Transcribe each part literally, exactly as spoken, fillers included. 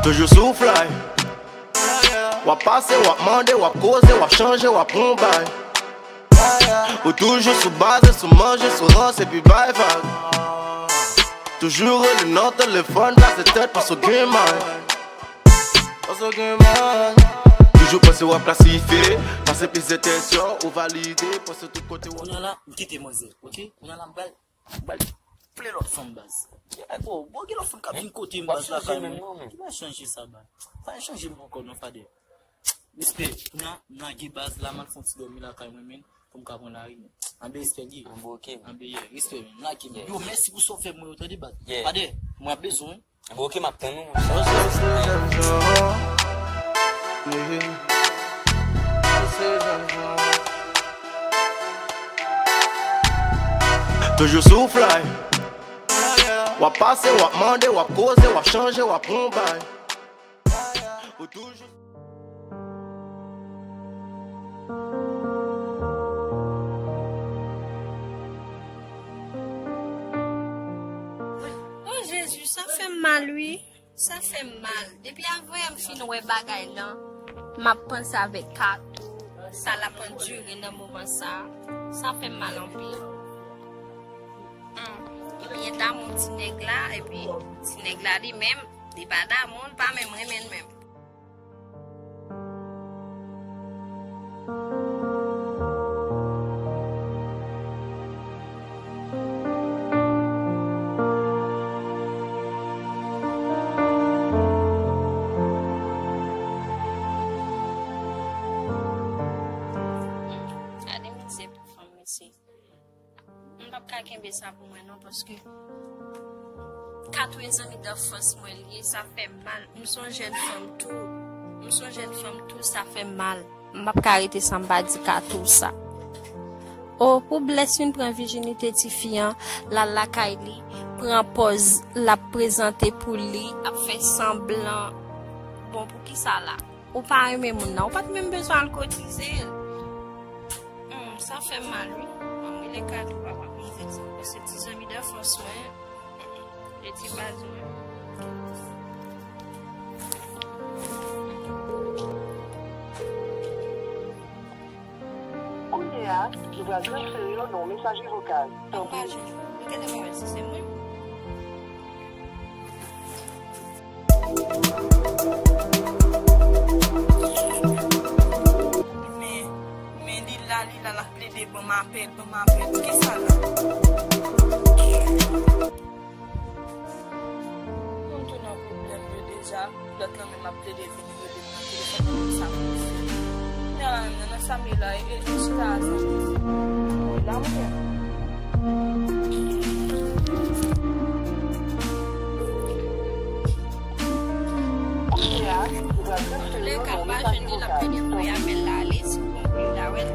Toujou sou fly. W ap pase, w ap mande, w ap koze, w ap chanje, w ap pran bay. Ou toujou sou baze, sou manje, sou rans epi bay vag. Toujou rele nan telefòn, plase tèt, panse w gen may. Panse w gen may. Toujou panse w ap klasifye, pase plizyè tèst, yo, ou valide, panse tout kote w. Kounye a la, m kite manzè, oke? Kounye a la, m pral Bal ple lòt fanm baz. Bon, bon, gen lòt fanm k ap vin kote m baz lakay mwen. Ki va chanje sa baz? Fè chanje m ankò non, fadè. Respè, kounye a m lage baz la, m al fè yon ti dòmi lakay mwen, men, pou m ka pran lari, men. Anben respè, Guy. Anben ok. Anben, yeah, respè, men. Lage, men. Yo, mèsi pou sa w fè mwen yo, tande, baz. Fadè, mwen ap bezwen. Bon, ok, m ap tann ou, monchè. Toujou sou fly. W ap pase, w ap mande, w ap koze, w ap chanje, w ap pran bay. Ou toujou Oh Jezi, sa fè m mal wi. Sa fè m mal. Depi avanyè m fin wè bagay lan, m ap panse avèk Katou, sa l ap andire nan moman sa. Sa fè m mal anpil. Hmm. Ebyen damou ti nèg la, epi ti nèg la li menm, li pa damou, li pa menm renmen l menm. Gade mizè pou fanm, mesye. M p ap ka kenbe sa pou mwen non, paske Katou e zanmi danfans mwen li ye, sa fè m mal. M se yon jèn fanm tou. M se yon jèn fanm tou, sa fè m mal. M p ap ka rete san m pa di Katou sa. O, pou Bless fin pran vijinite tifi an, l al lakay li, pran pòz l ap prezante pou li, ap fè sanblan. Bon, poukisa la? Ou pa renmen moun nan, ou pa t menm bezwen al kotize l. Hmm, sa fè m mal wi. Ban m rele Katou papa pou m di l sa. Se ti zanmi danfans mwen. E ti baz mwen. Kounye a, nou pral transfere w nan yon mesaje vokal. Tanpri. Gade mwen si se mwen. Men, men li la, li la, l ap plede ban m apèl, ban m apèl. Poukisa la? Moun tou nan pwoblèm yo deja, lòt lan menm ap plede vin rele m nan telefòn nan, menm sa pou l fè. Kounye a la menm nan, nan sa m ye la, e, e chita a zanmi. Mwen la mwen. Antouka, m pa jwenn li, l ap pede voye apèl la ale, si w konprann, w ta wè l.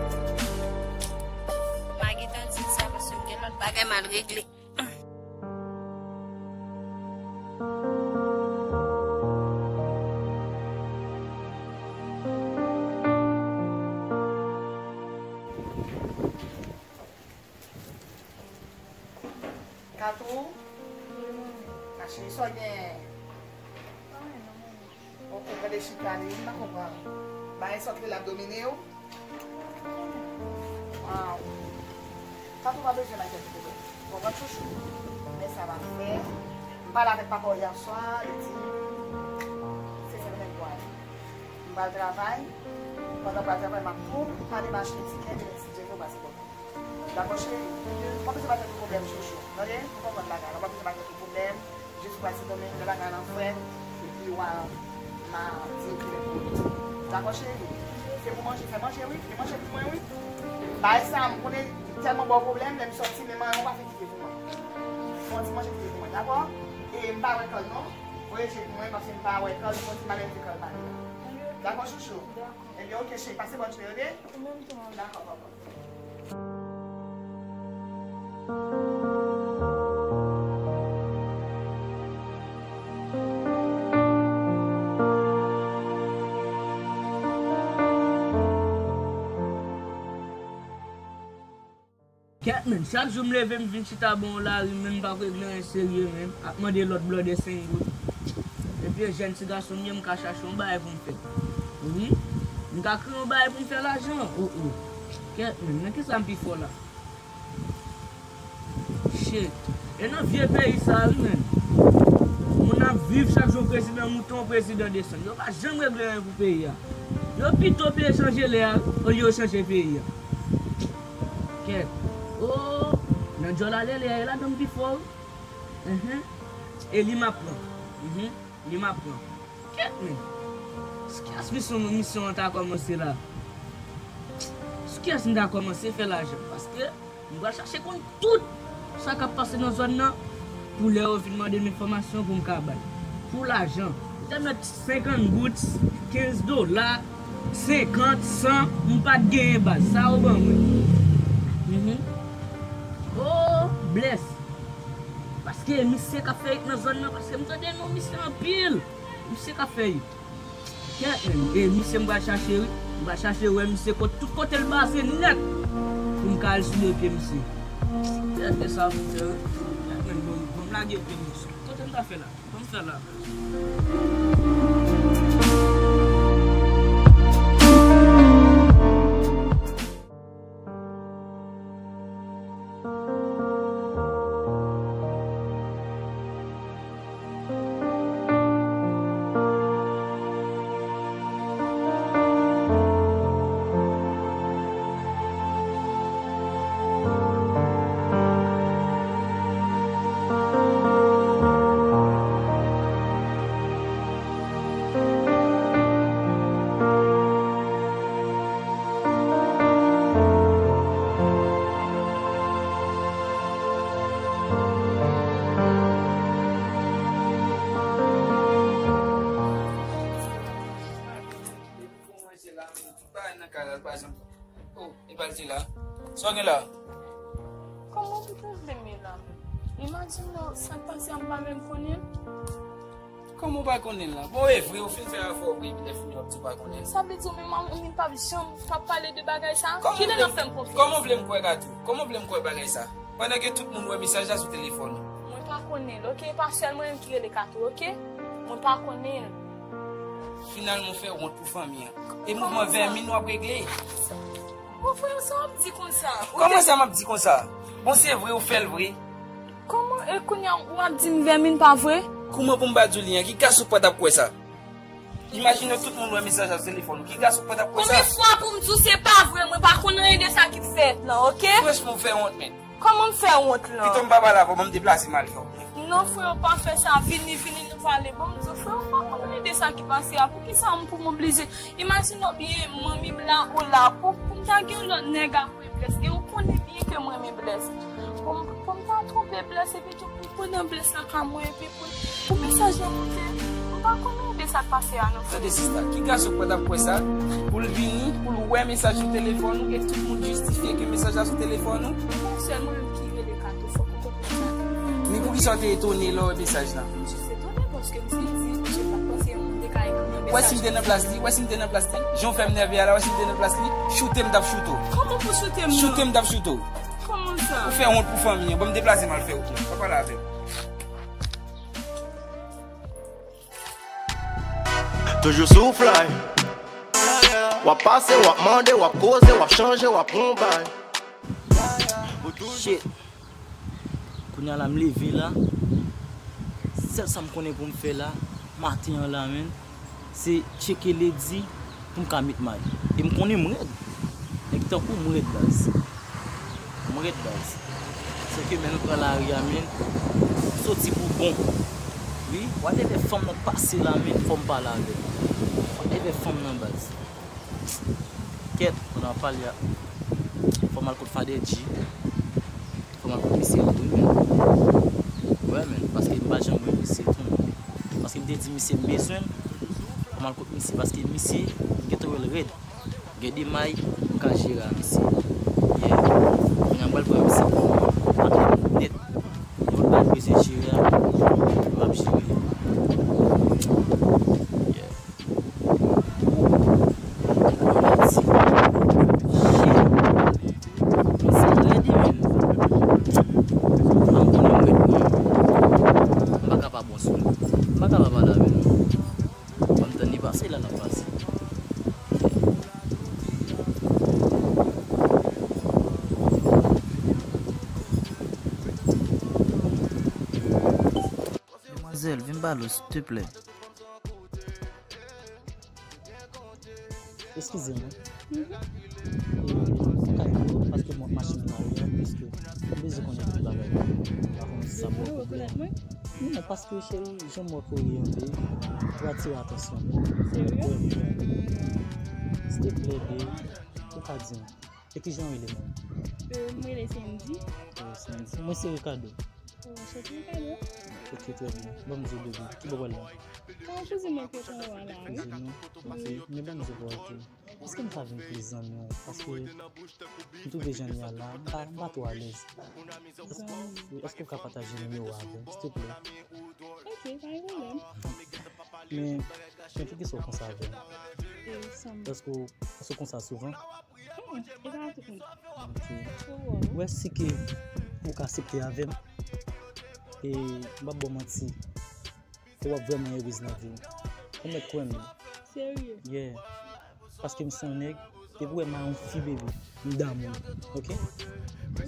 M a gentan di l sa, paske m gen lòt bagay m al regle. Katou? Ma cheri, sa w gen? Ou, ou gade chita li, m pa konprann. Bagay sa w t rele ap domine w? Waw. Katou pa bezwen bay tèt ou pwoblèm. Konprann chouchou. Men sa m ap fè. M pale avèk papa w yè swa, li di se fèmen l pral. M pral travay. Pandan m pral travay, m ap tou pale machin ti kenbe, si Dye vle, w pase bò. Dakò, cheri? Ou pa bezwen bay tèt ou pwoblèm, chouchou. Tande? Ou konprann bagay la, ou pa bezwen bay tèt ou pwoblèm. Jis pral Sendomeng, lè bagay lan frèt, epi w a, m a di w kilè pou ou. Dakò, cheri? Se pou manje, fè manje, wi. Fè manje pou mwen, wi. Bagay sa, m konnen tèlman ba w pwoblèm, lè m sòti, men manyen w pa fè kite pou mwen. Fè yon ti manje kite pou mwen, dakò? E m pa wè Carl, non. Voye je pou mwen, paske m pa wè Carl, m konn di m pa gen di Carl pale. Dakò, chouchou? Dakò. Ebyen, oke, cheri, pase bòn jounen, oke? Ou menm tou, manmi. Dakò, papa. Kèt, menn, chak jou m leve, m vin chita bò yon lari, menn, m pa kwè gen anyen serye, menn. Ap mande lòt blòdè senk goud. E vye jèn ti gason m ye, m ka chache yon bagay pou m fè. Wi. M ka kreye yon bagay pou m fè lajan. O, o. Kèt, menm, nan kisa m pi fò la? Shit. E nan vye peyi sa, wi, menm. Moun ap viv chak jou prezidan moute, yon prezidan desann. Yo pa janm regle anyen pou peyi a. Yo pito peye chanje lè a, olye yo chanje peyi a. Kèt. O, nan djòl ale lè a, e ladan m pi fò, wi. Mhm. E li m ap pran. Mhm. Li m ap pran. Kèt, men. Sou kiyès misyon, misyon an ta kòmanse la? Sou kiyès m ta kòmanse fè lajan? Paske m pral chache konn tout sa k ap pase nan zòn nan pou lè yo vin mande m enfòmasyon pou m ka bay. Pou lajan. Ou te mèt senkant goud, kenz dola, senkant, san, m pa t genyen baz. Sa yo ban mwen. Mhm. Oh, bless. Paske misye k ap fè it nan zòn nan, paske m tande non misye anpil. Misye k ap fè it. Kèt, men, e misye m pral chache, wi. M pral chache wè misye kot, tout kote l baze nèt. Pou m ka al sou de pye misye. Kèt, e sa pou m fè, wi. Kèt, men, bon, bon, m lage pye m sou. Kote m ta fè la? Ban m fè la. Tout bagay nan kay la, li pa janm. Oh, e pa l te la. Sa w gen la? Kòman w te vle m ye la menm? Imajine w, sa k pase a m pa menm konnen l. Kòman w pa konnen l la? Bon, e vre, ou fin fè afè w, wi, lè fini w ap di w pa konnen l. Sa vle di w menm, ou menm p ap janm, p ap pale de bagay sa? Kilè n ap fè m konfyans? Kòman w vle m kwè Kato? Kòman w vle m kwè bagay sa? Pandan ke tout moun wè mesaj la sou telefòn ou. Mwen pa konnen l, oke? E pa sèl mwen menm ki rele Kato, oke? Mwen pa konnen l. Finalman, w fè wont pou fanmi an. E mouvman vèmin w ap regle. Bon, frè, sa w ap di konsa? Kòman sa m ap di konsa? Bon, se vre, ou fè l vre. Kòman, e kounye a, w ap di m vèmin pa vre? Kòman pou m pa di w li an? Ki gason k pa t ap kwè sa? Imajine w tout moun wè mesaj la sou telefòn ou. Ki gason k pa t ap kwè sa? Konbyen fwa pou m di w se pa vre? Mwen pa konn anyen de sa ki fèt lan, oke? Franchman, ou fè wont, men. Kòman m fè wont lan? Pito m pa pale avè w, ban m deplase m al fè wont. Non, frè, ou pa fè sa. Vini, vini, nou pale. Ban m di w, frè, ou pa konn anyen de sa ki pase a. Poukisa m pou m oblije? Imajine w byen, manmi m la, ou la. Pou, pou m ta gen yon lòt nèg apre Bless. E ou konnen byen ke m renmen Bless. Pou m, pou m ta twonpe Bless, epi tou, pou, pou nan Bless nan ka mwen, epi pou, pou mesaj lan moute. M pa konnen de sa k pase a non, frè. Tande sista, ki gason k pa t ap kwè sa? Pou l vini, pou l wè mesaj sou telefòn ou, e tout moun jistifye ke mesaj la sou telefòn ou. Bon, sèl mwen menm ki rele Kato, fòk ou konprann sa. Men poukisa w te etone lè w wè mesaj la? M jis etone paske m santi, m pa t panse yon moun te ka ekri yon mesaj konsa. Wè si m te nan plas li, wè si m te nan plas li, jan w fè m nève a la, wè si m te nan plas li, choute m t ap choute w. Kòman pou choute m nan? Choute m t ap choute w. Kòman sa? Ou fè wont pou fanmi an. Ban m deplase m al fè wout mwen. Pa pale avè m. Toujou sou fly. W ap pase, w ap mande, w ap koze, w ap chanje, w ap pran bay. Shit. Kounye a la, m leve la. Sèl sa m konnen pou m fè la, maten an la, menm, se tcheke ledi pou m ka met may. E m konnen m rèd. Nèg tankou m rèd baz. M rèd baz. Sèke men m pran lari a, men m soti pou bon. Wi, whatever fanm nan pase la, men fò m pale avè l. Whatever fanm nan baz. Kèt, pandan w ap pale a, fò m al kot Fadè G. Fò m al kot misye tou, wi, men. Wè, men, paske m pa janm wè misye tou, non. Paske m te di misye m bezwen l, fò m al kot misye, paske misye, m gentan wè l rèd. Gen de may, m ka jere a misye. Yeah. Kounye a m pral pran misye pou mwen. Antre nèt. Yon bagay m bezwen jere a, m ap jere. Yeah. Shit. Sa rèd, wi, menn. An konnen m rèd, wi. M pa ka pa bon sou li. M pa ka pa pale avè l. pase. Demwazèl, vin pale w, silteplè. Eskize mwen. E, mwen ka di w, paske mwen ap mache nan lari a, piske mwen bezwen konnen tout bagay. Mwen pa konnen si sa pou w pwoblèm. Non, paske, cheri, jan m wè w oriante, ou atire atansyon mwen. Serye? Silteplè, babe, ou ka di m. E kijan w rele, mwen? Euh, mwen rele Sandy. Oh, Sandy. Mwen se Ricardo. Oh, enchanté, Ricardo. Ok, trè byen. Ban m di w, baby, ki bò w al la? Bon, kouzen mwen ke konn wè la, wi. Kouzen nou? Wi. Men ban m di w, bro, ok. Èske m ka vin plis zanmi w? Paske m twouve jan n ye a la, m pa, m pa twò alèz. Zanmi. Èske w ka pataje nimewo a avè m, silteplè? Ok, pa gen pwoblèm. Men, men poukisa w konsa avè m? E, sanm. Èske w, èske w konsa souvan? Mm, e pa tout moun. Ok. Ou wè, wi. Ou wè, si ke ou ka aksepte avè m, e m p ap ba w manti, e w ap vrèman erez nan vi w. Ou mèt kwè m. Serye? Yeah. Paske m se yon nèg, depi w wè m a yon fi, baby, m damou, ok?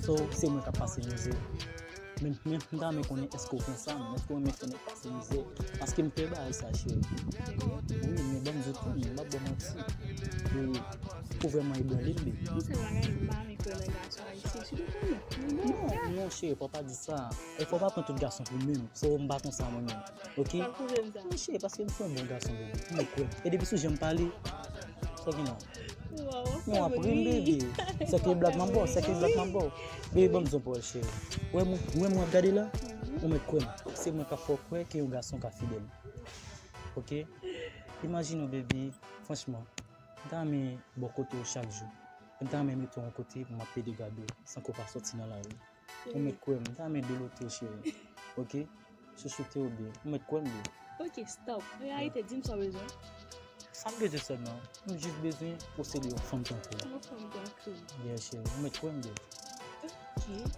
So, se mwen k ap pase mizè. Men, men, m ta renmen konnen èske w konsa, men èske w renmen fè nèg pase mizè? Paske m pè bagay sa, cheri. Wi, men ban m di w tou, m p ap ba w manti. Ou, ou vrèman ebranle m, baby. Yon sèl bagay, m pa renmen kwè nan gason ayisyen, sitou fanm. Non, non, cheri, fò w pa di sa. E fò w pa pran tout gason pou menm. So, m pa konsa mwen menm. Ok? Sa pwouve m sa. Wi, cheri, paske m se yon bon gason, baby. Ou mèt kwè m. E depi sou jan m pale, sa w gen la? Waw, w ap fè m ri. Non, w ap ri m, baby. Sèke blòk m ap ba w, sèke blòk m ap ba w. Baby, ban m di w yon pawòl, cheri. Ou wè mwen, ou wè mwen ap gade la? Mhm. Ou mèt kwè m. Se mwen k ap fè w kwè ke yon gason ka fidèl. Ok? Imajine w, baby, franchman, m ta renmen bò kote w chak jou. M ta renmen mete w yon kote pou m ap pede gade w, san ke w pa sòti nan lari. Ou mèt kwè m, m ta renmen dolote w, cheri. Ok? Chouchoute w byen. Ou mèt kwè m byen. Ok, stop. An reyalite, di m sa w bezwen. Sa m bezwen sèlman, m jis bezwen posede yon fanm tankou w. Yon fanm tankou w. Yeah, cheri. Ou mèt kwè m byen. Ok.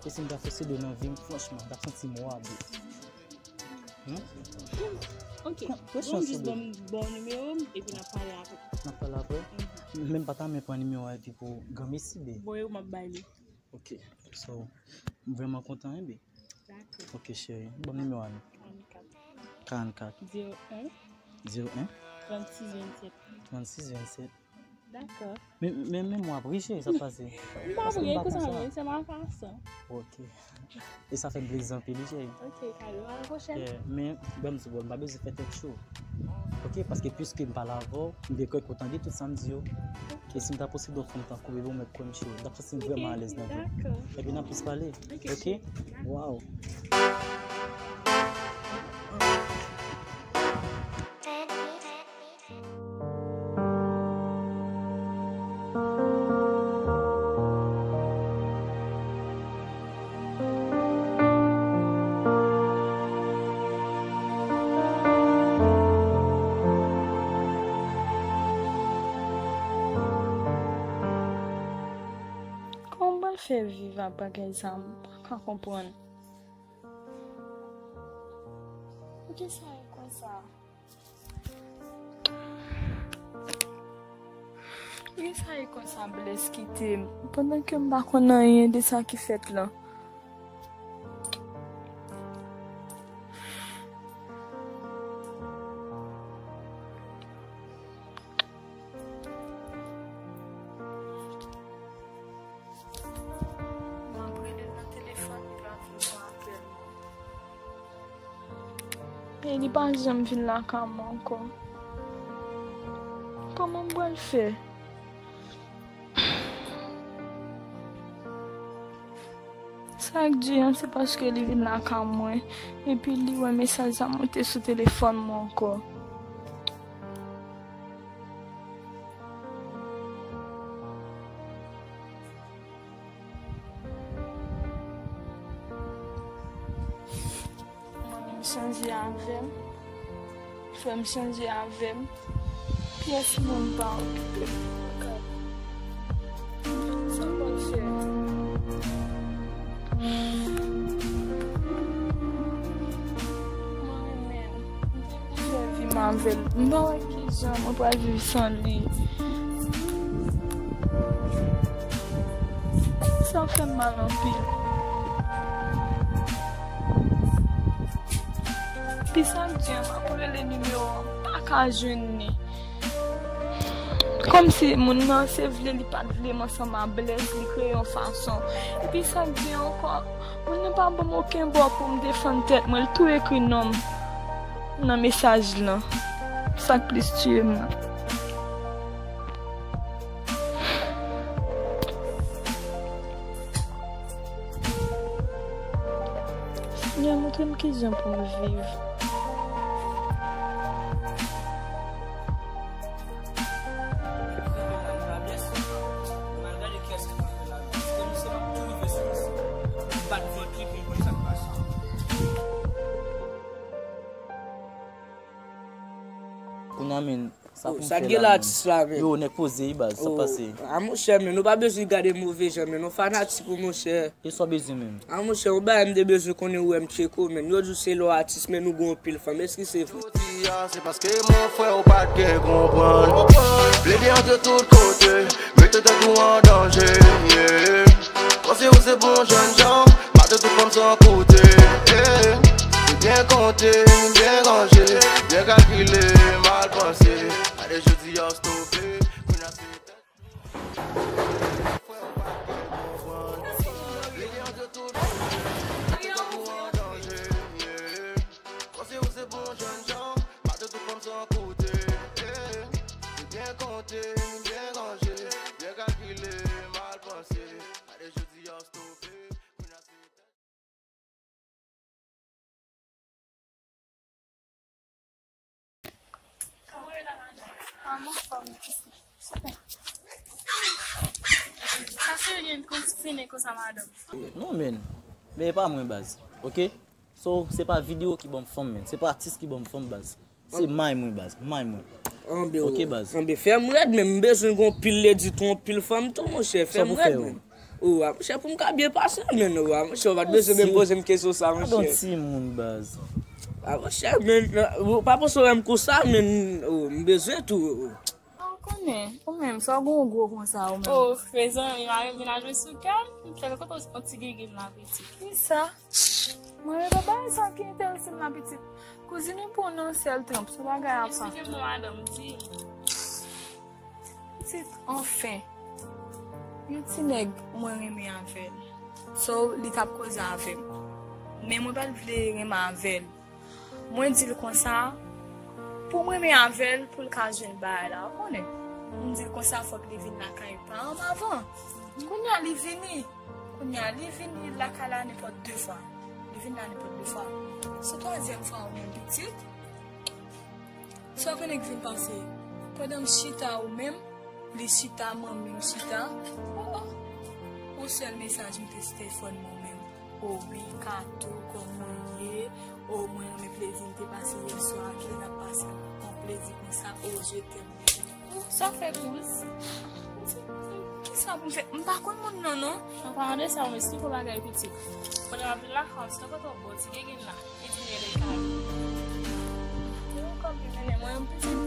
E si m ta posede w nan vi m, franchman, m t ap santi m wa byen. Hmm? Ok. Bon, jis ban m, ban m nimewo m, epi n ap pale apre. N ap pale apre? Mhm. Men m pa ta renmen pran nimewo a epi pou granmesi, byen. Voye w, m ap bay li. Ok. So, m vrèman kontan, wi, byen. Dakò. Ok, cheri. Ban m nimewo a non. Karannkat. Karannkat. Zewo en. Zewo en. Trannsis vennsèt. Trannsis vennsèt. Dakò. Men, men, men mwen ap ri, cheri, sa k pase? M pa ap ri, e konsa menm, se ma fason. Ok. E sa fè m plezi anpil, wi, cheri. Ok, Kado, a la pwochèn. Yeah, men, ban m di w, m pa bezwen fè tèt cho. Ok, paske piske m pale avè w, m byen kwè ke w tande tout sa m di yo. E si m ta posede yon fanm tankou w, baby, ou mèt kwè m, cheri, m t ap santi m vrèman alèz nan vi m. Dakò. Epi n ap plis pale. Ok, cheri. Waw. Kòman m pral fè viv ak bagay sa a? M pa ka konprann. Poukisa e konsa? Poukisa e konsa Blès kite m, pandan ke m pa konn anyen de sa ki fèt lan? M ap rele l nan telefòn, li pa vin pran apèl mwen. E li pa janm vin lakay mwen ankò. Kòman m pral fè? Sa k di an, se paske li vin lakay mwen, epi li wè mesaj la moute sou telefòn mwen ankò. Manmi m chanje avè m. Frè m chanje avè m. Pyès moun pa okipe m. Sa m pral fè? Mwen renmen l. M te vle fè vi m avè l. M pa wè ki Jan mwen pral viv san li. Sa fè m mal anpil. Epi sa k di an, m ap rele nimewo an, m pa ka jwenn li. Kòmsi moun nan se vle li pa t vle m ansanm a Blaise, li kreye yon fason. Epi sa k di an ankò, moun nan pa ban m okenn bò pou m defann tèt mwen, li tou ekri non m nan mesaj lan. Sa k plis tiye m nan. Senyè, montre m kijan pou m viv. Kounye a, men, sa pou m fè la, men? Sa gen la, atis la, men. Yo, nèg poze wi, baz, sa pase. A, monchè, men, nou pa bezwen gade move jan, men, nou fanatik ou, monchè. E sa w bezwen menm? A, monchè, yon bagay m te bezwen konnen, ou wè m tcheke w, men. Yo di w se lè w atis, men nou gen anpil fanm. Èske se vre? Jodi a, se paske mon frè ou pa t gen konprann. Plede antre tout kote, mete tèt ou an danje, yeah. Panse ou se bon jènjan, mate tout fanm san koute, yeah. Se byen konte, byen ranje, byen kalkile, mal panse. Gade jodi a w stope, kounye a se Sa se gen konn fini konsa, madanm. Non, men. Men e pa mwen, baz. Oke? So, se pa videyo ki ban m fanm, men. Se pa atis ki ban m fanm, baz. Se may mwen, baz. May mwen. Anben, oke, baz. Anben, fè m rèd, men m bezwen gon pil ledi tou, yon pil fanm tou, monchè. Fè m rèd, men. O, a, monchè, pou m ka byen pase, men, o, a, monchè, ou pa t bezwen menm poze m kesyon sa, monchè. Gadon timoun, baz. A, monchè, men, ou pa panse w wè m konsa, men, o, m bezwen tou, o. A, ou konnen, ou menm, sa w gon gwo konsa, ou menm. O, mezanmi, mari m vin al jwe sou kè m, m fè l kote yon ti gigin la, pitit. Kisa? Mwen, e pa bagay sa ki enterese m la, pitit. Kouzin ou pran nan sèl tranp, se bagay apa. Eksplike m non, madanm, di. Pitit, anfen. Yon ti nèg mwen renmen avè l. So, li t ap koze avè m. Men mwen pa t vle renmen avè l. Mwen di l konsa, pou m renmen avè l, pou l ka jwenn bagay la, ou konnen. M di l konsa, fòk li vin lakay paran m avan. Kounye a, li vini. Kounye a, li vini lakay la nenpòt de fwa. Li vin la nenpòt de fwa. Se twazyèm fwa ou menm, pitit. Sa w konnen k vin pase? Pandan m chita ou menm, li chita, manmi m chita. O, o. Yon sèl mesaj m te sou telefòn mwen menm. O wi, Kato, kòman w ye? O, mwen renmen plezi m te pase yè swa, ke n ap pase yon plezi konsa. O, je t'aime. Sa fè kouz. Kisa pou m fè? M pa konn moun nan, non. An palan de sa, ou esplike w bagay pitit. Pandan m ap vin lakay, se nan kote w bò ti gigin la. Li di m rele kay. Yo, kòb li mennen mwen yon pitit.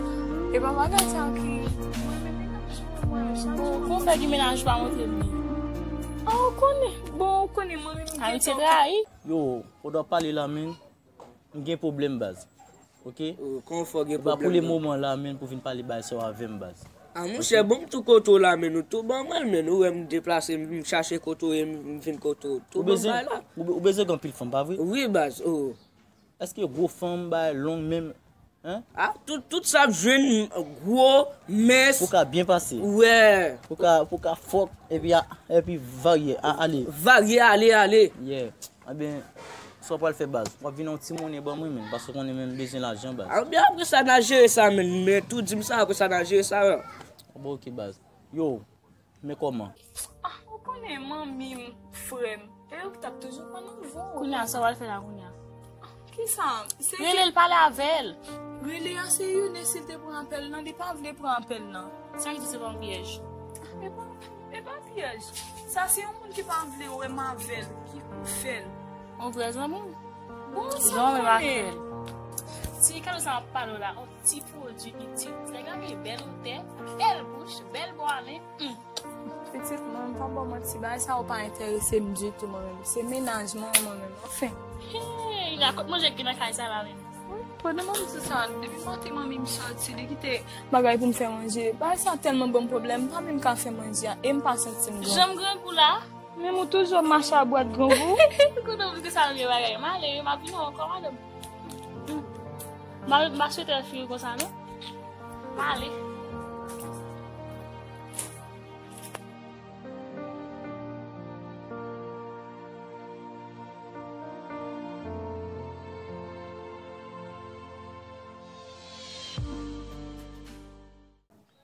E pa bagay sa ki mwen menm menaj mwen, mwen chak jou. Pou fè ki menaj pa montre m li. A, ou konnen. Bon, ou konnen mwen menm. Amitye trayi. Yo, ou dwe pale la, men. M gen pwoblèm, baz. Oke? O, kòman fè w gen pwoblèm? E pa pou le moman la, men, pou vin pale bay sa w avè m, baz. A, monchè, bon, m tou kote w la, men, ou tou ban mwen l, men, ou wè m deplase, m chache kote w ye, m vin kote w. Tou ban m bay la. Ou be-, ou bezwen gen anpil fanm, pa vre? Wi, baz, o. Èske gwo fanm, bay long menm, en? A, tout, tout sa ap jwenn gwo, mens. Pou ka byen pase. Wè. Pou ka, pou ka fòk, epi a, epi varye, a, ale. Varye, ale, ale. Yeah. Ebyen, sa w pral fè, baz? W ap vin yon ti monnen ban mwen, men, paske w konnen men m bezwen lajan, baz. Ebyen, apre sa, n a jere sa, men, men tou di m sa, apre sa, n a jere sa, wi. Bon, oke, baz. Yo, men kòman? A, ou konnen manmi m, frè m, e yo ki t ap toujou pran nan van. Kounye a, sa w pral fè la, kounye a? Kisa? Rele l, pale avè l. Rele a, se Younes, si l te pran apèl nan, li pa vle pran apèl nan. Sa ki di se pa yon pyèj? E pa, e pa pyèj. Sa se yon moun ki pa vle wè m avè l, ki pou fè l. Yon vrè zanmi w? Bon, sa w konnen? Ti kado sa m ap pale w la, yon ti pwodui itil. Ti nèg la gen bèl odè, bèl bouch, bèl bò a men. Hmm. Pitit mwen, m pa ba w manti, bagay sa yo pa enterese m ditou mwen menm. Se mennaj mwen, mwen menm, anfen. Hey, rakont manje ki nan kay sa la menm. Wi, pandan m ap di sa, depi maten manmi m soti, li kite bagay pou m fè manje. Bagay sa tèlman ban m pwoblèm, m pa menm ka fè manje a, e m pa santi m gran. Jan m grangou la? Menm ou toujou ap mache a bwat grangou. Kote w vin sa vye bagay? M ale wi, m ap vini ankò, madanm. M a, m a swete fi konsa, non? M ale.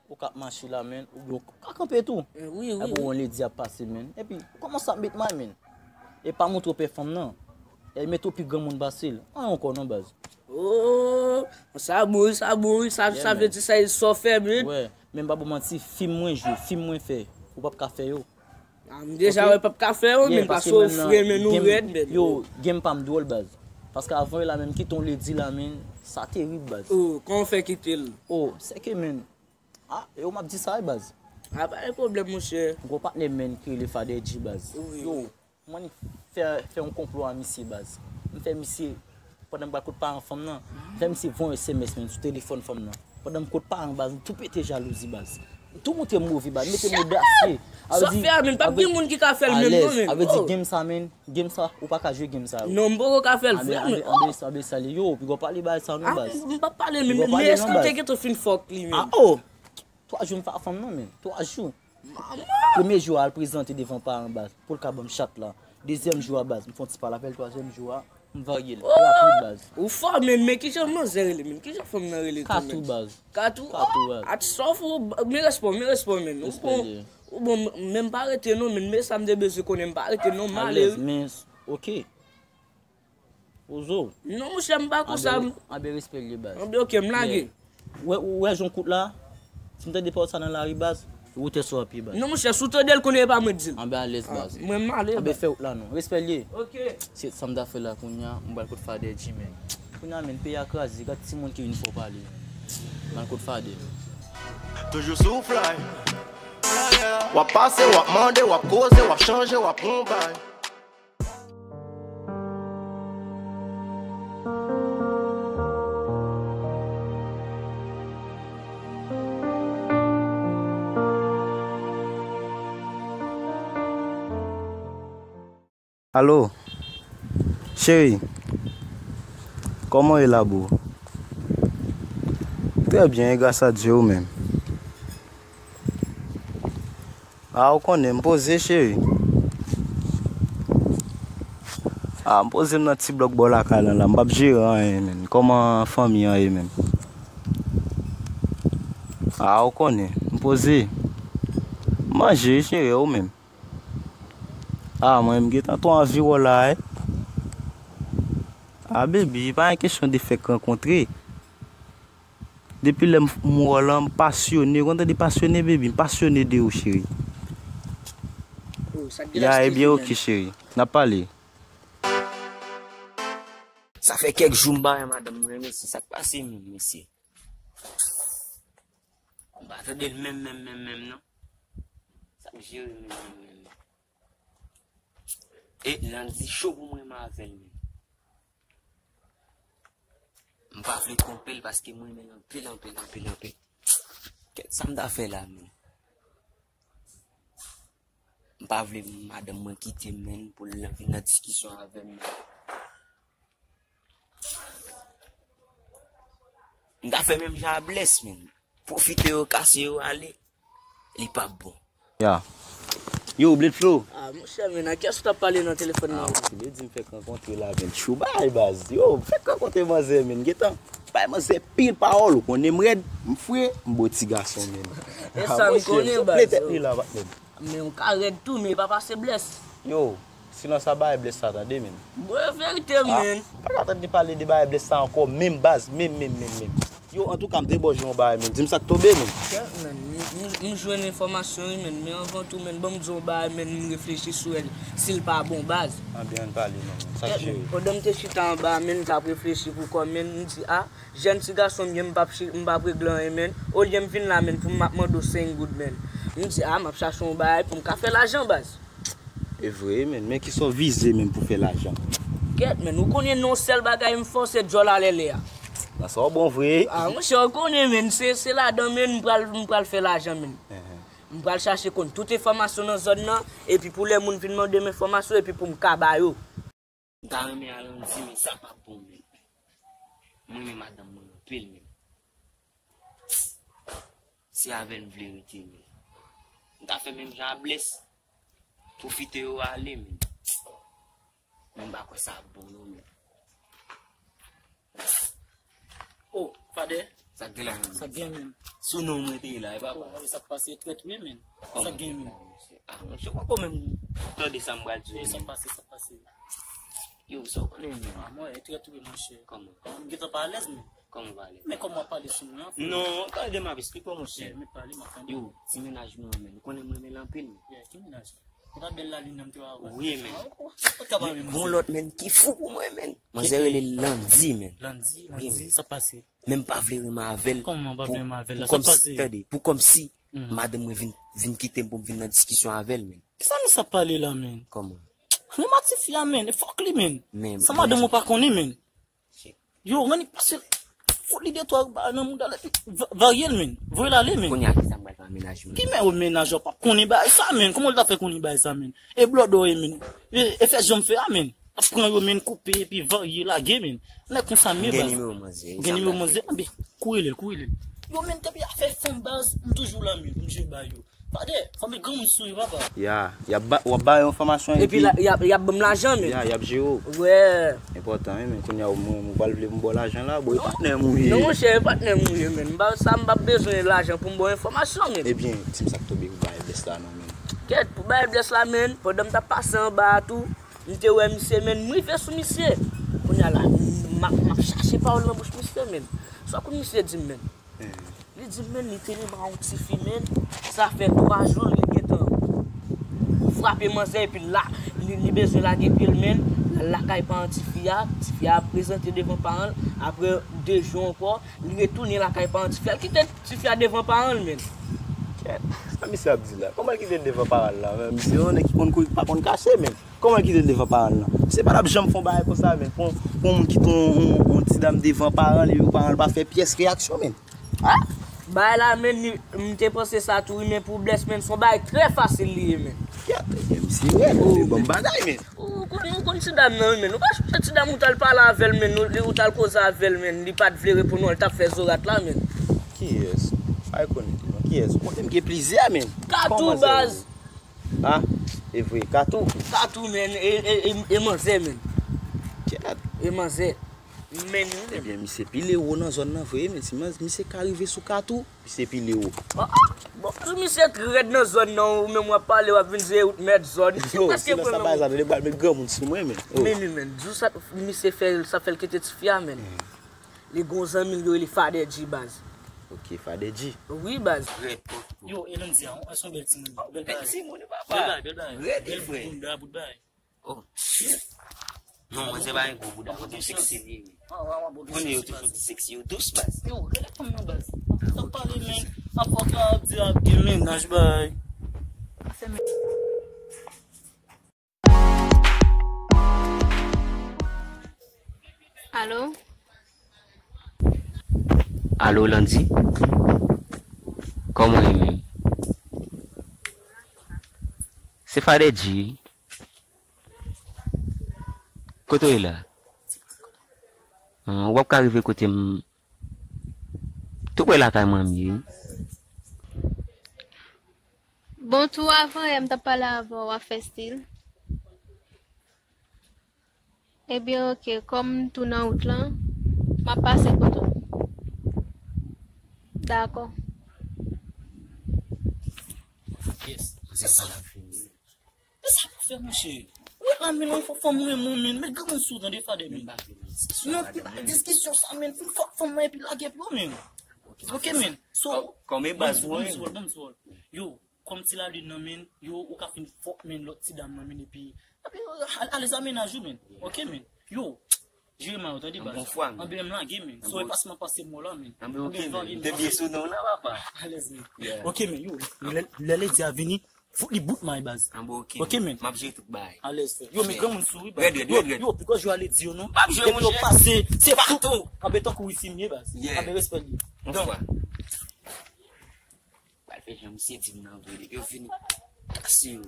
Ou k ap mache la, menn. Ou, ou ka kanpe tou. Eh, wi, wi, epi wi. Yon ledi ap pase, menn. Epi, kòman sa ap met may, menn? E pa montre w pè fanm nan. E mete w pi granmoun pase l. An, ankò non, baz. Oh, sa bon, sa bon, sa, yeah, sa vle di sa, sa w fè, menn. Wè, men m pa ba w manti, fim mwen jwe, fim mwen fè, ou p ap ka fè yo. Ah, m deja wè p ap ka fè yo, men paske ou fre, men nou rèd, men. Yo, game pa m dwòl, baz. Paske avan yo la menm, kite yon ledi la, men, sa terib, baz. Oh, kòman w fè kite l? Oh, se ke, men, ah, e ou m ap di sa, wi, baz. Ah, pa gen pwoblèm, monchè. M gon patnè, men, ki rele Father G, baz. Wi. Yo, mwen fè, fè yon konplo a misye, baz. M fè misye, pandan m pral kot paran fanm nan, m fè misye voye S M S, men, sou telefòn fanm nan. Pandan m kot paran, baz, m tou pete jalouzi, baz. M tou montre m move, baz, m mete m odasye. Sa w fè a, men, p ap gen moun ki ka fè l menm, non, men. Sa vle di, game sa, men, game sa, ou pa ka jwe game sa, yo. Non, m poko ka fè l vrèman. Anbe, anbe, anbe sa li, yo, piga w pale bagay sa, non, baz. Ah, m p ap pale, men, men èske w te gentan fin fòk li, men? Ah, oh! Twa jou m fè a fanm nan, men. Twa jou. Premye jou a, al prezante devan paran, baz, pou l ka ban m chat la. Dezyèm jou a, baz, m fè yon ti pale avè l. Twazyèm jou a, m varye l. Oh! Rapid, baz. Ou fò, men, men kijan manzè rele, men? Kijan fanm nan rele tou, men? Katou, baz. Katou? Katou, baz. At sof ou, men respè, men respè, men. Respè, ou bon, men m pa rete non, men, men sa m te bezwen konnen, m pa rete non, m ale wi. Alèz, men, oke. Ozo. Non, monchè, m pa konsa. Anbe, anbe respè l ye, baz. Anbe, oke, m lage. Ou wè, ou wè jan w kout la? Si m tande pawòl sa nan lari, baz, wote sou a pye, baz. Non, monchè, si w tande l, konnen e pa mwen k di l. Anbe alèz, baz. Mwen, m ale, baz. Anbe fè wout la, non. Respè l ye. Oke. Se sa m ta fè la, kounye a, m pral kot Father G, men. Kounye a, men, peyi a kraze, gad timoun ki vin fè w pale. M pral kot Father. Toujou sou fly. W ap pase, w ap mande, w ap koze, w ap chanje, w ap pran bay. Alo, cheri, kòman w ye la, boo? Trè byen, e gras a Dye, ou menm? A, ou konnen, m poze, cheri. A, m poze m nan ti blòk bò lakay lan la. M p ap jere anyen, menn. Kòman fanmi an ye, menn? A, ou konnen, m poze. M manje, cheri, ou menm? A, mwen, m gentan twò anvi wè w la, wi. A, baby, pa gen kesyon de fèk rankontre. Depi lè m, m wè w lan, m pasyone. Ou konn tande pasyone, baby? M pasyone de ou, cheri. Oh, sa k gen la, ya, ebyen, oke, cheri. N ap pale. Sa fè kèk jou m pa wè madanm mwen, mesye. Sa k pase menm, mesye? M pa tande l menm, menm, menm, menm, non. Sa k jere menm, menm, menm, menm? E Landy cho pou m renmen avè l menm. M pa vle twonpe l paske m renmen l anpil, anpil, anpil, anpil. Kèt sa m ta fè la menm. M pa vle madanm mwen kite m menm pou l vin nan diskisyon avè m. M ta fè menm jan a Bless menm. Pwofite yo, kase yo ale. Li p ap bon. Ya. Yo, Blade Flow. Ah, monchè, men, a kiyès ou t ap pale nan telefòn nan? Ah, ou vle di m fèk rankontre l avè l. Cho bay, baz. Yo, m fèk rankontre manzè, men. Gentan, bay manzè pil pawòl. Ou konnen m rèd, m fre, m bo ti gason, men. E sa m konnen, baz. Souple tèt li la, patnè. Men ou ka rèd tou, men e pa pase Bless. Yo, silans sa bay Bless sa, tande, men. Bon, e verite, men. M pa ka tande pale de bay Bless sa ankò, menm, baz, menm, menm, menm, menm. Yo, antouka, m te ba w yon bagay, men. Di m sa k tonbe, men. Kèt, men. M, m, m jwenn enfòmasyon, wi, men. Men anvan tou, men, ban m di w yon bagay, men, m reflechi sou el, si l pa bon, baz. Anben, ann pale, men. Sa k jere? Pandan m te chita anba, men, m t ap reflechi pou kò m, men, m di, a, jèn ti gason m ye, m p ap chi-, m p ap regle anyen, men. Olye m vin la, men, pou m ap mande w senk goud, men. M di, a, m ap chache yon bagay pou m ka fè lajan, baz. E vre, men. Men kisa w vize, men, pou fè lajan? Kèt, men, ou konnen non sèl bagay m fè w se djòl alèlè a. Nan sa w bon vre. A, monchè, ou konnen, men, se, se ladan, men, m pral, m pral fè lajan, men. M pral chache konn tout enfòmasyon nan zòn nan, epi pou lè moun vin mande m enfòmasyon, epi pou m ka ba yo. M ta renmen al Landy, men sa p ap bon, men. Mwen renmen madanm mwen anpil, men. Se avè l m vle rete, men. M ta fè menm jan a Bless. Pwofite yo ale, men. Men m pa kwè sa ap bon, non, men. Oh, Fadè. Sa k gen la, men? Sa k gen, men? Sou non mwen te ye la, e pa bon? Sa k pase, trèt, wi, men. Sa k gen, men? A, monchè, ou poko menm tande sa m pral di w, men. Sa k pase, sa k pase? Yo, sa w konnen, men? A, mwen, e trèt, wi, monchè. Kòman? Kòman m gentan pa alèz, men? Kòman w pa alèz? Men kòman w ap pale sou mwen an, frè? Non, tande m ap esplike w, monchè. Men pale, m ap tande. Yo, ti mennaj mwen an, men, ou konnen m renmen l anpil, men. Yeah, ki mennaj? Se pa bèl lalin nan m te wè avan? Wi, men. Gon lòt, men, ki fou pou mwen, men. Manzè rele Landy, men. Landy, Landy, sa k pase? Men m pa vle renmen avè l. Kòman w pa vle renmen avè l la? Sa k pase? Tande, pou kòmsi madanm mwen vin, vin kite m pou m vin nan diskisyon avè l, men. Kisa nou sa pale la, men? Kòman? Renmen ak tifi a, men. E fòk li, men. Sa madanm ou pa konnen, men. Yo, rannik pase fout li de twa bagay nan mouda l epi va-, varye l, men. Voye l ale, men. Kounye a, kisa m pral fè ak mennaj mwen? Ki men w mennaj ou p ap konnen bagay sa, men? Kòman l ta fè konnen bagay sa, men? E blòdò w ye, men. E, e fè jan m fè a, men. Ap pran yo, men, koupe epi varye lage, men. Nèg konsa m ye, baz. Gen nimewo manzè. Gen nimewo manzè. Anben, kou rele l, kou rele l. Yo, men, depi afè fanm, baz, m toujou la, men. M jwe ba yo. Fadè, fò met granmoun sou yo, papa. Ya, y ap ba, w ap ba yo enfòmasyon epi. Epi la, y ap, y ap ban m lajan, men. Ya, y ap jere w. Wè. Enpòtan, wi, men kounye a, ou, mwen, ou pral vle pou m ba w lajan la, bon, e patnè m ou ye. Non, monchè, e patnè m ou ye, men. M pa, sa m p ap bezwen lajan pou m ba w enfòmasyon, men. Ebyen, di m sa k tonbe pou bagay Bless la, non, men. Kèt, pou bagay Bless la, men, pandan m t ap pase anba a tou, m te wè misye, men, m rive sou misye. Kounye a la, m ap, m ap chache pawòl nan bouch misye, men. Sa w konn misye di m, men? Li di m, men, li te renmen a yon tifi, men, sa fè twa jou li gentan frape manzè epi la, li, li bezwen lage pye l, men, l al lakay paran tifi a, tifi a prezante devan paran l, apre de jou ankò, li retounen lakay paran tifi a, l kite tifi a devan paran l, men. Kèt, sa misye ap di la? Kòman l kite l devan paran l la, men? Misye yon nèg ki konn kouri, ki pa konn kache, men. Kòman l kite l devan paran l lan? Misye pa t ap janm fè yon bagay konsa, men. Pou, pou yon moun kite yon, yon, yon ti dam devan paran l, epi paran l pa fè pyès reyaksyon, men. A? Bagay la, men, li, m te panse sa tou, wi, men pou Bless, men, se yon bagay trè fasil li ye, men. Kèt, ebyen, misye rèd, men, ban m bagay, men. Ou konn, ou konn ti dam nan, wi, men. Ou pa sonje ti dam ou t al pale avè l, men, ou, ou t al koze avè l, men. Li pa t vle reponn ou, li t ap fè zorat la, men. Kiyès? Ay, konnen tou, non. Kiyès? Ou konnen m gen plizyè, men. Katou, baz. A, e vre, Katou. Katou, men, e, e, e, e manzè, men. Kèt. E manzè. Men, men. Ebyen, misye pile wo nan zòn nan vre, men. Si man-, misye ka rive sou Katou, misye pile wo. A, a. Bon, si misye trèt nan zòn nan, ou menm w ap pale, w ap vin di ou t mèt zòn. Yo, silans la, baz la, tande, pral met granmoun sou mwen, men. Men, men, men, di w sa misye fè, sa fè l kite tifi a, men. Li gon zanmi l yo rele Fadè G, baz. Ok, Fadè G. Wi, baz. Yo, e Landy a, se yon bèl timoun. Bèl timoun, papa. Bèl bagay, bèl bagay. Rèd, frè. Bout bouda, bout bagay. Oh, shit. Non, manzè pa gen gwo bouda, manzè seksi li ye. Konnen yo toujou di seksi yo dous, baz. Yo, rele fanm nan, baz. Sa pale, men. Avoka ap di ap gen mennaj, bay. Alo? Alo, Landy? Kòman w ye menm? Se Fadè G wi. Kote w ye la? An, w ap ka rive kote m tou prè lakay mwen m ye wi. Bon, tou avan yè m t ap pale avè w, w ap fè stil. Ebyen, oke, kòm m tou nan wout lan, m ap pase kote w. Dakò. Yes, se sa l ap fini. Men sa pou fè, monchè. Ou wè la, men, yon fò fanm renmen w, men, men granmoun sou w, tande, Fadè, men. Non, ki ba diskisyon sa, men. Fin fòk fanm nan epi lage pou yo, men. Ok, men. So, kòm e baz mwen. Yo, kòm ti lalin nan, men, yo, ou ka fin fòk, men, lòt ti dam nan, men, epi, epi, al-, alèz a mennaj ou, men. Ok, men. Yo, jere ma yo, tande, baz. Anben, m lage, men. So, e pas m ap pase mo la, men. Anben, ok, men. M te byen sou non la, papa. Alèz, men. Ok, men, yo, lè, lè Lady a vini, fout li bout may, baz. Anben, ok. Ok, men. M ap jere tout bagay. Alèz, frè. Yo, men granmoun sou, wi, baz. Rèd, rèd, rèd, rèd. Yo, because yo ale di yo non. M ap jere, monchè. Yo pase, se fou. Anben, tankou wi, si m ye, baz. Anben, respè li. Donk, pral fè jan misye di m nan vre, depi yo fini. Aksyon.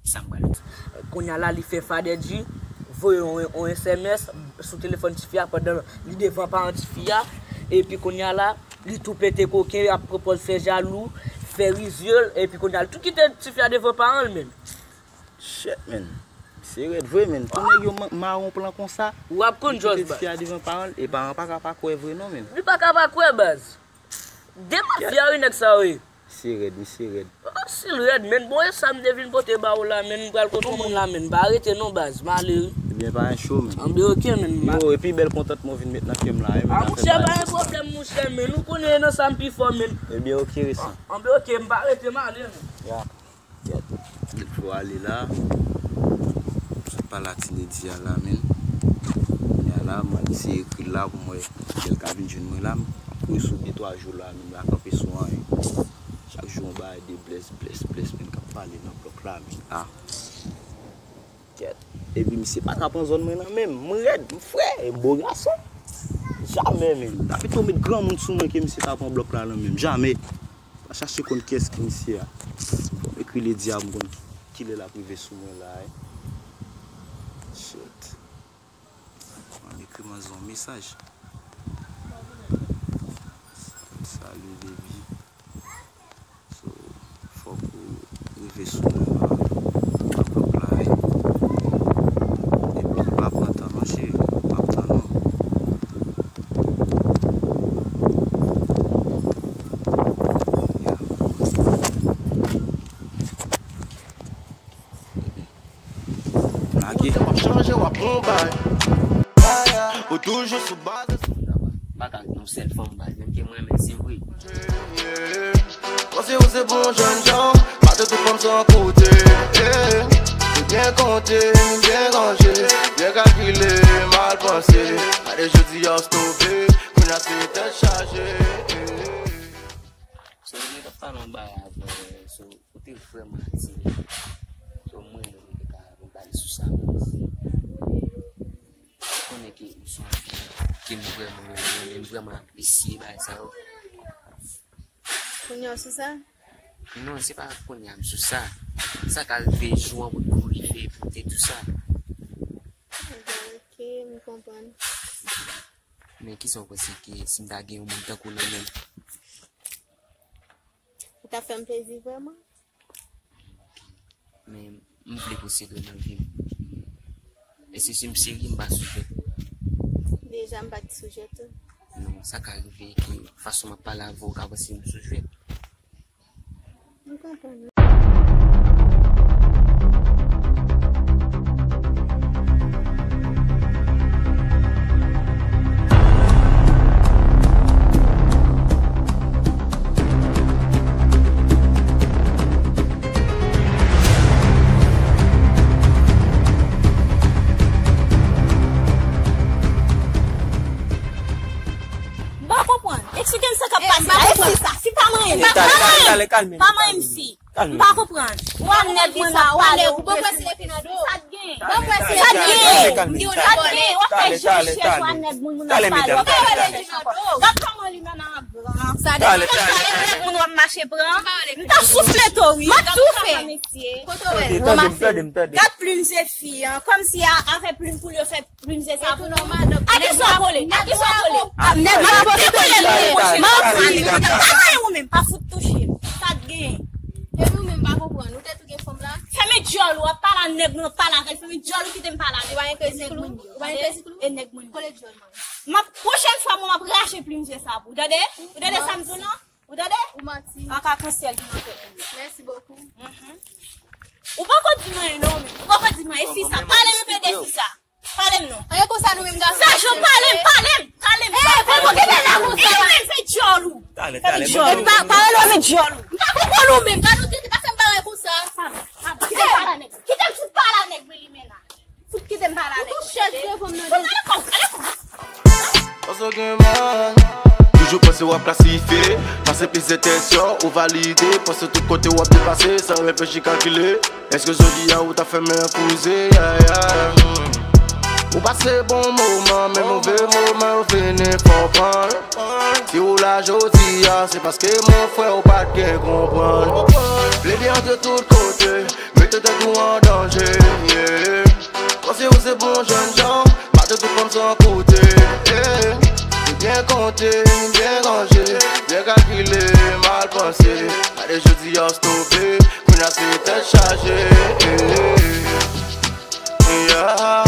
Sa m pral di. Kounye a la, li fè Fadè G voye yon, yon S M S sou telefòn tifi a pandan li devan paran tifi a. Epi kounye a la, li tou pete koken, ap pran pòz fè jalou, fè rizye l. Epi kounye a, li tou kite tifi a devan paran l menm. Shit, man. Se rèd vre, man. Pou nèg yo ma-, mawon plan konsa, w ap konn li kite tifi a devan paran l, e paran pa ka pa kwè vre non, man. Li pa ka pa kwè, baz. De mafya wi nèg sa yo ye. Misye rèd, misye rèd. Oh, si l rèd, men bon, e sa m te vin pote ba ou la, men m pral kontre moun la, men m pa rete non, baz, m ale wi. Ebyen, pa gen cho, men. Anben, ok, men. Yo, epi bèl kontantman w vin met nan kè m la, wi, men. Ah, monchè, pa gen pwoblèm, monchè, men. Ou konnen nan sa m pi fò, men. Ebyen, ok, resan. Anben, ok, m pa rete, m ale, men. Ya. Kèt, kèt, fò ale la. Sot pale a ti Lady a la, men. Kounye a la, m al eseye ekri l la pou m wè lè l ka vin jwenn mwen la. M ap kouri sou de twa jou la, men m pa kanpe sou anyen. Chak jou, yon bagay de blès, blès, blès, men k ap pale nan blòk la, men. Ah. Kèt. Epi misye pa ka pran zòn mwen nan men m. M rèd, m frè, e bo gason. Jamè, men. Ta pito met granmoun sou mwen ke misye ta pran blòk la nan men m. Jamè. Pa chache konn kiyès ki misye a. Fò m ekri Lady a pou m konn kilè l ap rive sou mwen la, wi. Shit. Mwen ekri manzè yon mesaj. Salut, baby. So, fòk ou rive sou mwen la. Pap la, wi. Epi, pa pran tan non, cheri. Pap tann ou. Yeah. Lage. Ou te w ap chanje, w ap pran yon bay. Ou toujou sou baz. Pa ka yon sèl fanm bay, menm ke mwen renmen, se vre. Panse ou se bon jènjan, pa tout fanm san kote. Ou byen konte, byen ranje, byen kalkile, mal panse. Gade jodi a w stope, kounye a se tèt chaje. So, mwen t ap pale yon bagay avè w, so, ou te vrèman atire. So, mwen, mwen te ka vin pale sou sa. Ou konnen ke ou se yon fi ke m vrèman renmen, m vrèman apresye bagay sa yo. Kounye a w sou sa? Non, se pa kounye a m sou sa. Sa ka rive jou an pou l rive pou m te di w sa. Ok, m konprann. Men kisa w panse ke si m ta gen yon moun tankou w nan men m? Ou t ap fè m plezi vrèman? Men m vle posede w nan vi m. E si, si m serye, m pa sou jwèt. Deja, m pa t sou jwèt tou. Non, sa ka rive ke fason m ap pale avè w, w ka panse m sou jwèt. M konprann. M pa konprann. Eksplike m sa k ap pase la. E fi sa, fi pa manyen m. Pa manyen m. Pa manyen m fi. M pa konprann. Ou a nèg mwen nan pale, ou prese. Sa t gen? Sa t gen? Sa t gen? W ap fè jan chèch, ou a nèg moun, moun ap pale. W ap fè jan chèch. Gad kòman li menm ap gran. Sa devan nèg moun w ap mache pran. M t ap soufle tou wi. M ap toufe. Kote w wè l? Gad plim se fi an. Kòmsi a, avè plim pou l yo fè plim se sa pou nou. A kisa w kole? A kisa w kole? Nèg mwen pa fout touche m. Manti. Manti. Ou menm pa fout touche m. Sa t gen? Epi ou menm pa konprann. Ou te tou gen fanm la? Fèmen djòl ou, w ap pale a nèg mwen, w ap pale avè l. Fèmen djòl ou kite m pale avè l. Ou pa gen krezi klou? Ou pa gen krezi klou? E nèg mwen. E nèg mwen. Kole djòl mwen. M ap, pwochèn fwa mwen, m ap rache plim se sa pou ou. Tande? Ou tande sa m di w lan? Ou tande? Ou manti. Kaka kansè ki nan tèt ou. Merci beaucoup. Mhm. Ou poko di m anyen non, men. Ou poko di m anyen. Fi sa, pale m enpe de fi sa. Pale m non. Anyen konsa nou menm gason. Sa jan pale m, pale m, pale m. Ey, fè mwen kite la konsa. Ey, ou menm se djòl ou. Talè, talè. Ey, pa, pa rele w se djòl ou. M pa konprann ou menm. Gade ou te, te pase m bagay konsa. Kite m pale a nèg. Kite m fout pale a nèg, wi, limena. Fout kite m pale a nèg. Ou chèch devan m nan. Fout ale kò, ale kò. Paske gen man. Toujou panse w ap klasifye. Pase plizyè tès yo, ou valide. Panse tout kote w ap depase, san reflechi kalkile. Èske jodi a ou ta fè men kouze, ya, ya, hmm. Ou pase bon moman, men move moman yo vini fè w pran. Si ou la jodi a, se paske mon frè ou pa t gen konprann. Plede antre tout kote, mete tèt ou an danje, yeah. Panse ou se bon jèn jan, mate tout fanm san koute, yeah. Ou byen konte, byen ranje, byen kalkile, mal panse. Gade jodi a w stope, kounye a se tèt chaje, yeah.